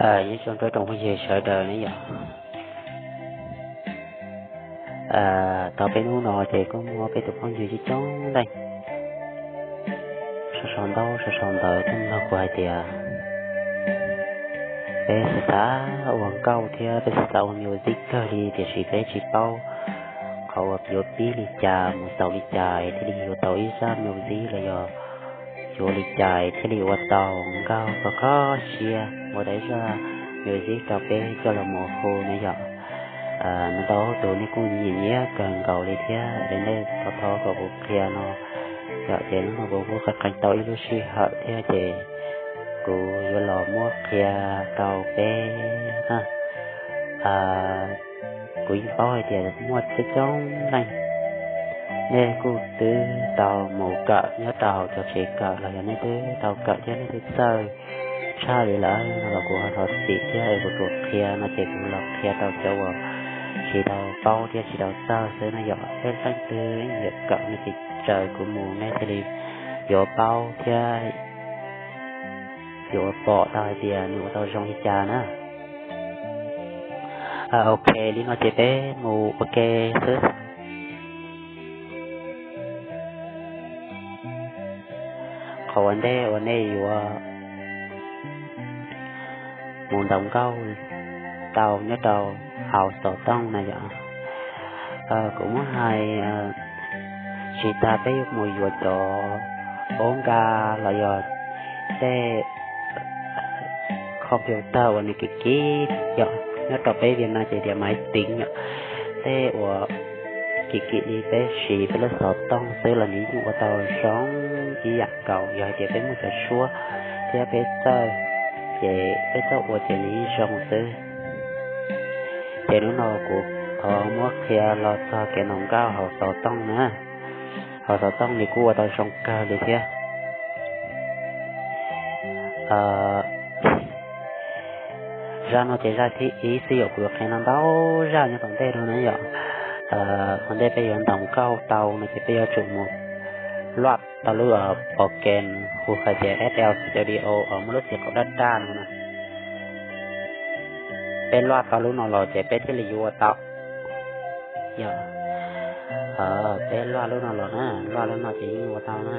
Nyob zoo rau tsoom phooj ywg sawv daws ne yom. Tau peb hnub no ces kuj muaj peb tus phooj ywg coob coob leej sau sau ntaub sau sau ntawv tuaj nug kuv hais tias peb xav xav ua nkauj thiab peb xav xav ua music kawg li tiam sis peb tsis paub qhov uas yuav pib li cas mus xaus li cas thiaj li yuav tau ib zaj music los yog yuav li cas thiaj li ua tau nkauj kho kho siab ua tau ib zaj music rau peb coj los mus hu ne yom. Nws tau tus nej kuj nyiam nyiam kawg nkaus li thiab es nej thov thov kom kuv qhia no yom, ces hnub no kuv kuj qee qee tau ib lub sij hawm thiab ces kuv yuav los muab qhia rau peb na. Kuv yeej paub hais tias muaj coob coob leej nej kuj twb tau mus kawm nyob rau hauv cov tsev kawm los yog nej twb tau kawm thiab nej twb txawj tshaj li lawm no los kuv ho thov txim thiab es kuv tsuas qhia no ces kuv los qhia rau cov uas tsis tau paub thiab tsis tau txawj xwb no yom. Peb leej twg nyiam kawm no ces tsaws kuv mus nej thiaj li yuav paub thiab yuav pom tau hais tias nws ua tau zoo li cas na. Ok, li no ces peb mus ua ke xwb. Qhov ua ntej uas nej yuav mus ntaus nkauj tau nyob rau hauv xov tooj na yom. Kuv muab hais tsis tas peb yuav mus yuav cov ub nka los yog tej computer uas nws kim kim yom, nyob rau peb Viaj Nam ces tias máy tính yom, tej uas kim kim li peb siv peb lub xov tooj xwb los nws yeej ua tau zoo ib yam nkaus yog hais tias peb muaj cov suab thiab peb txawj, ces peb txawj ua ces nws yeej zoo xwb. Ces hnub no kuv thov muab qhia los txog kev ntaus nkauj hauv xov tooj na. Hauv xov tooj nws kuj ua tau zoo kawg li thiab. Zaj no ces zaj thib ib xwb yom, kuv yuav qhia no ntau zaj nyob tom ntej no na yom. Ua ntej peb yuav ntaus nkauj tau no ces peb yuav tsum mus luaj tau lub program hu hais tias FL Studio uas muaj lub txiv qaum daj daj no na. Peb luaj tau lub no los ces peb thiaj li yuav ua tau. Yog peb luaj lub no los na, luaj lub no ces yeej ua tau na.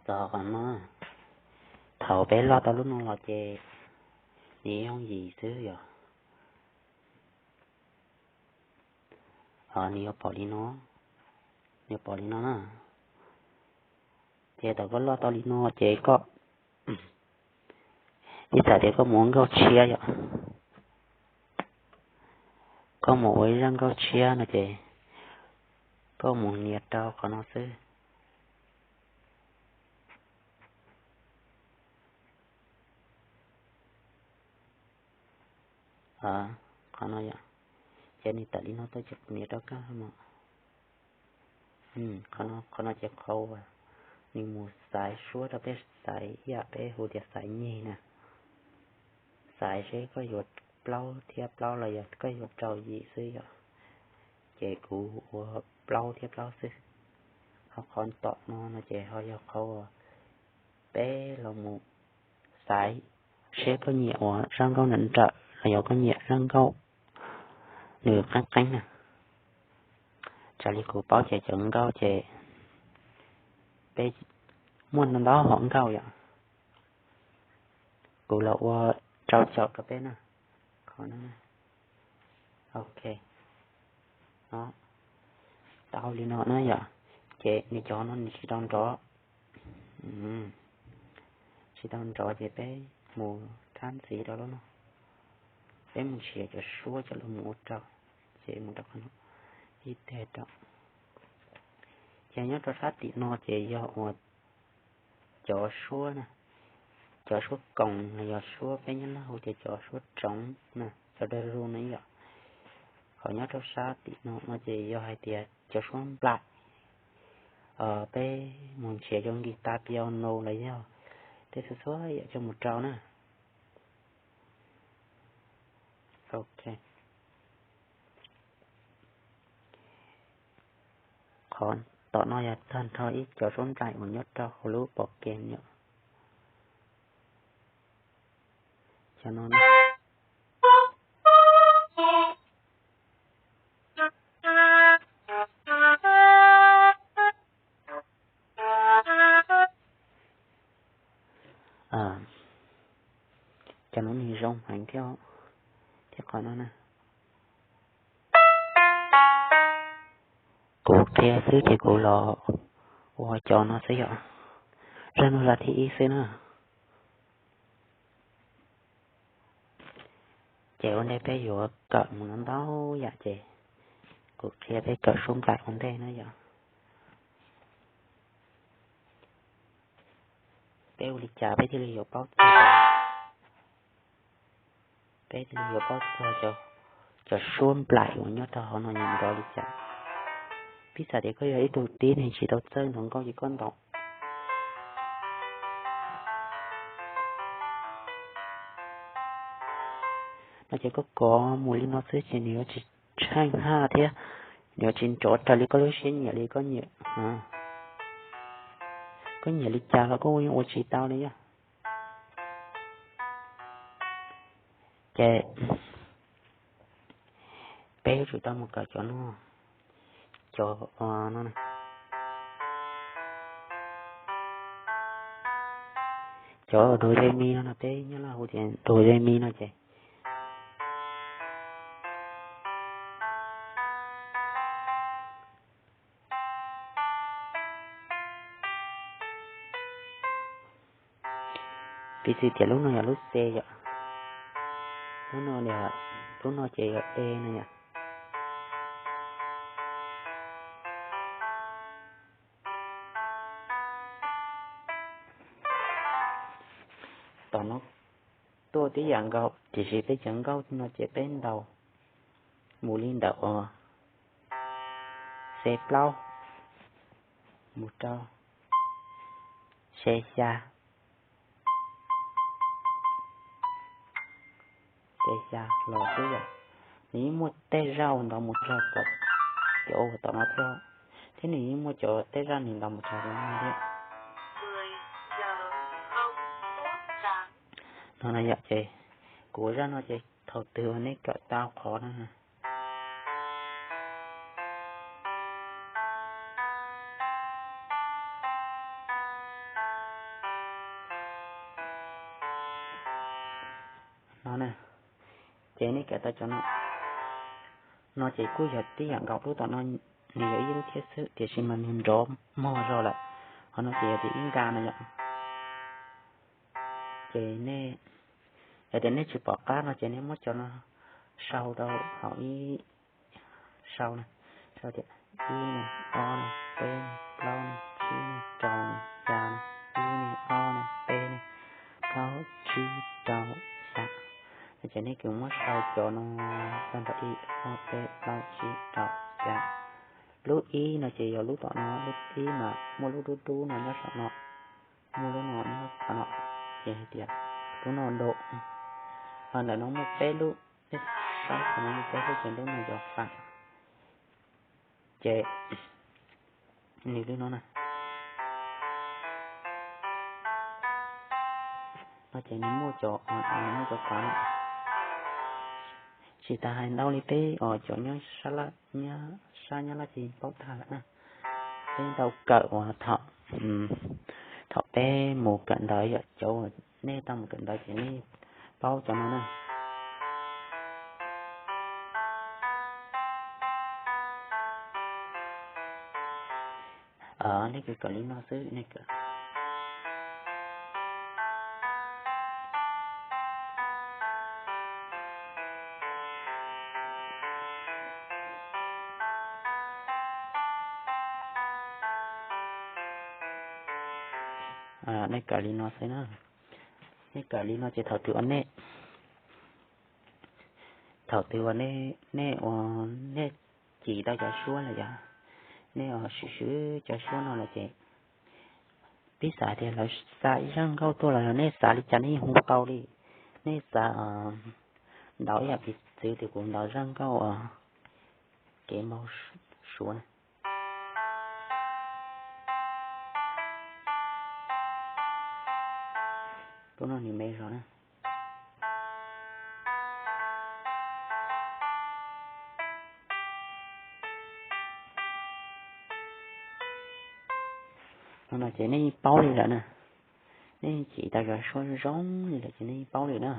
Txog qhov no, thaum peb luaj tau lub no los ces nws yooj yim xwb yom. Nws yuav pom li no, yuav pom li no na. Ces thaum koj luaj tau li no ces koj ib txhais tias koj mus ua nkauj tshiab yom, koj mus ua ib zaj nkauj tshiab no ces koj mus nias rau qhov no xwb. Qhov no yom, ces nws tawm li no tuaj ces kuv nias rau koj no. Qhov no ces qhov uas nws mus xaiv suab rau peb xaiv ib yam peb hu tias xaiv nyig na. Xaiv seb koj yuav plaub thiab plaub los yog koj yuav rau yim xwb yom. Ces kuv ua plaub thiab plaub xwb. Ho qhov tom no no ces ho yog qhov uas peb los mus xaiv seb koj nyiam ua zaj nkauj nrawm nrawm los yog koj nyiam zaj nkauj nws qeeb qeeb na. Raws li kuv paub ces cov nkauj ces peb muaj ntau hom nkauj yom. Kuv los ua rau caum rau peb na. Qhov no, ok, no, tau li no na yom. Ces nws cov no nws tsis tau nrov, tsis tau nrov ces peb mus thab ntxiv rau lub no. Peb mus nrhiav cov suab coj los mus ua rau, ces mus rau qhov no ib teg rau. Ces nyob rau sab tim no ces yog uas cov suab na, cov suab koos los yog suab peb Nyab Laj hu tias cov suab tsoov na, cov da ru no yom. Ho nyob rau sab tim no no ces yog hais tias cov suab nplaim, Peb mus nrhiav cov guitar piano los yog tej txhua txhua yam coj mus rau na. Ok, qhov tom no yog tag nrho ib co suab nplaim uas nyob rau hauv lub pom ke yom. Cov no cov no nws zoo heev thiab, thiab qhov no na. Kuv qhia xwb ces kuv los ua cov no xwb yom. Zaj no zaj thib ib xwb na. Ces ua ntej peb yuav kawm mus no ntau yam ces kuv qhia peb kawm suab nplaim ua ntej na yom. Peb ua li cas peb thiaj li yuav paub txog, peb thiaj li yuav paub txog cov suab nplaim uas nyob rau hauv no nws nrov li cas. Piv xam tias koj yog ib tug tib neeg tsis tau txawj ntaus nkauj ces koj ntaus no ces koj kov mus li no xwb ces nws yuav tsis tsheej haj thiab nws yuav tsis nrov raws li koj lub siab nyiam li koj nyiam. Koj nyiam li cas los koj yeej ua tsis tau li yog. Ces peb yuav tsum tau mus kawm cov no, cov no, cov do re mi no no peb nyob Laj hu tias do re mi no ces piv txwv tias lub no yog lub C yom, lub no, lub no ces yog E no yom. Tom no tuaj tib yam nkaus tiam sis peb cov nkauj no ces peb ntaus mus li ntawm uas C plaub mus rau C xya, C xya los xwb yom. Nws yeej muaj tej zaj uas ntaus mus txog cov uas tom no thiab, thiab nws yeej muaj cov tej zaj nws ntaus mus txog cov no thiab. No na yom, ces kuv ua zaj no ces thaum twg uas nej kawm tau qhov no no na, ces nej kawm tau cov no, no ces kuj yog tib yam nkaus lub tom no, nws yog ib lub thiab xwb tiam sis mas nws nrov mog zog lawm. Qhov no ces yog tias ib nka no yom. Ces nej, yog tias nej tsis pom qab no ces nej muab cov no sau rau hauv ib, sau na, sau tias ib ne, ob ne, peb ne, plaub ne, tsib ne, rau ne, xya ne, ib ne, ob ne, peb ne, plaub, tsib, rau, xya. Ces nej kawg muab sau cov no tag nrho ib, ob, peb, plaub, tsib, rau, xya. Lub ib no ces yog lub tom no, lub ib mas muaj lub dub dub no nyob saum no, muaj lub no nyob qhov no, ces hais tias lub no do. Ho ntawm no muaj peb lub, nej saib qhov no muaj peb lub ces lub no yog fa. Ces nws li no na, no ces nws muaj cov, nws muaj cov fa no. Tsis tas hais ntau li peb os, cov nyob sab Nyab Laj ces paub tag lawm na. Peb tau kawm uas thaum, thaum peb mus kawm ntawv yom, cov uas nej tau mus kawm ntawv ces nej paub cov no na. Nej kawm li no xwb, nej kawm. Nej kawm li no xwb na. Nej kawm li no ces thaum twg uas nej, thaum twg uas nej, nej ua, nej cim tau cov suab lawm yom, nej siv swv cov suab no lawm ces peb xav tias lawv xa ib zaj nkauj tuaj los yog nej xav li cas nej yeej hu tau li. Nej xav ntaus ib yam piv txwv tias kuv ntaus zaj nkauj kev npau suav na. Lub no nws me zog na. No ces nej yeej paub li lawm na. Nej yeej chim tas zog suab zoo li lawm ces nej yeej paub li na.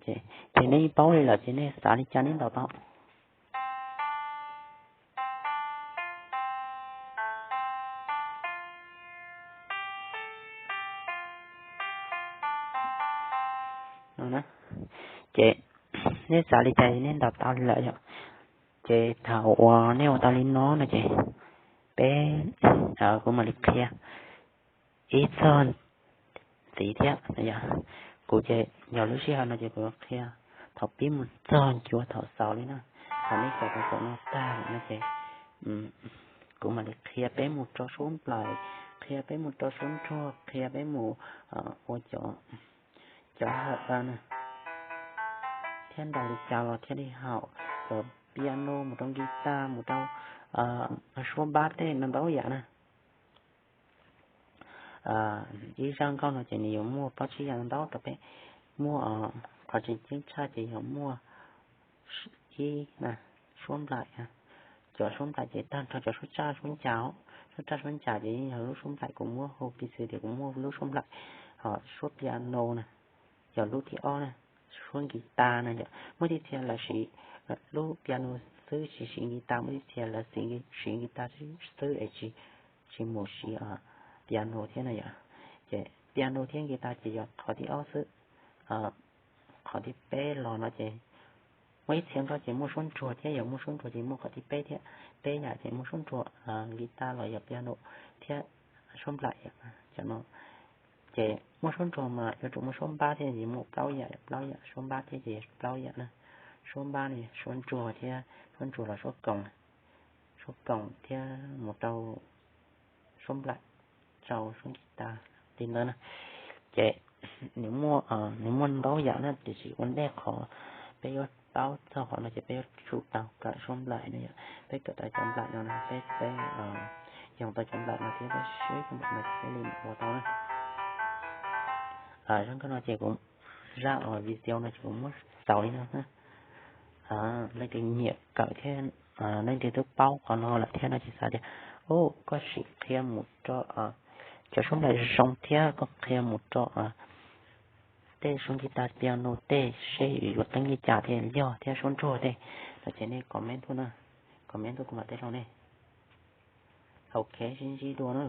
Ces nej yeej paub li lawm ces nej xav li cas nej ntaus tau. Ces nej xav li cas nej ntaus tau li lawm yom. Ces thaum uas nej ua tau li no no ces peb, kuv mam li qhia ib txog ntxiv thiab. Kuv ces yog lub sij hawm no ces kuv qhia thaum pib mus txog ncuav thaum xaus li na. Thaum nej xaus tau xaus no tag lawm no ces kuv mam li qhia peb mus rau suab nplaim, qhia peb mus rau suab ntsuag, qhia peb mus ua cov, cov hawm na, thiab ntaus li cas los thiaj li haum, cov piano mus rau guitar mus rau suab bass tej no ntau yam na. Ib zaj nkauj no ces nws yuav muaj plaub tsib yam ntau rau peb. Muaj qhov tseem ceeb tshaj ces yog muaj ib suab nplaim, cov suab nplaim ces tag nrho cov suab tsaj suab ncas, suab tsaj suab ncas ces yeej yog lub suab nplaim kuv muab hu piv txwv tias kuv muaj lub suab nplaim, ho suab piano na, yog lub thib ob na, suab guitar na yom. Muaj tej txhia lawv siv lub piano xwb tsis siv guitar, muaj tej txhia lawv siv guitar xwb es tsis mus siv piano thiab na yom. Ces piano thiab guitar ces yog qhov thib ob xwb. Qhov thib peb los no ces muaj ib txhia nkauj ces muaj suab ntsuag thiab, yog muaj suab ntsuag ces muaj qhov thib peb thiab. Peb yam ces muaj suab ntsuag, guitar los yog piano thiab suab nplaim cov no. Ces muaj suab ntsuag mas yuav tsum muaj suab npab thiab ces muaj plaub yam, plaub yam suab npab thiab ces plaub yam na. Suab npab ne, suab ntsuag thiab, suab ntsuag los suab koos, suab koos thiab mus rau suab nplaim, rau suab guitar li ntawd na. Ces nws muaj, nws muaj ntau yam na, tiam sis ua ntej qhov peb yuav paub txog qhov no ces peb yuav tsum tau kawm suab nplaim no yom. Peb kawm tau cov nplaim no na, peb, peb yoog tau cov nplaim no thiab peb swb cov nplaim no ces peb li ua tau na. Zaj nkauj no ces kuv, zaj video no ces kuv muab xaus li no na. Leej twg nyiam kawm thiab leej twg twb paub qhov no lawm thiab no ces xav tias, o, koj sim qhia mus rau cov suab nplaim zoo thiab koj qhia mus rau tej suab guitar piano tej seb yuav teeb li cas thiab, yog thiab suab ntsuag tej no ces nej comment tuaj na, comment tuaj kuv mam teb rau nej. Ok, sib ntsib dua na.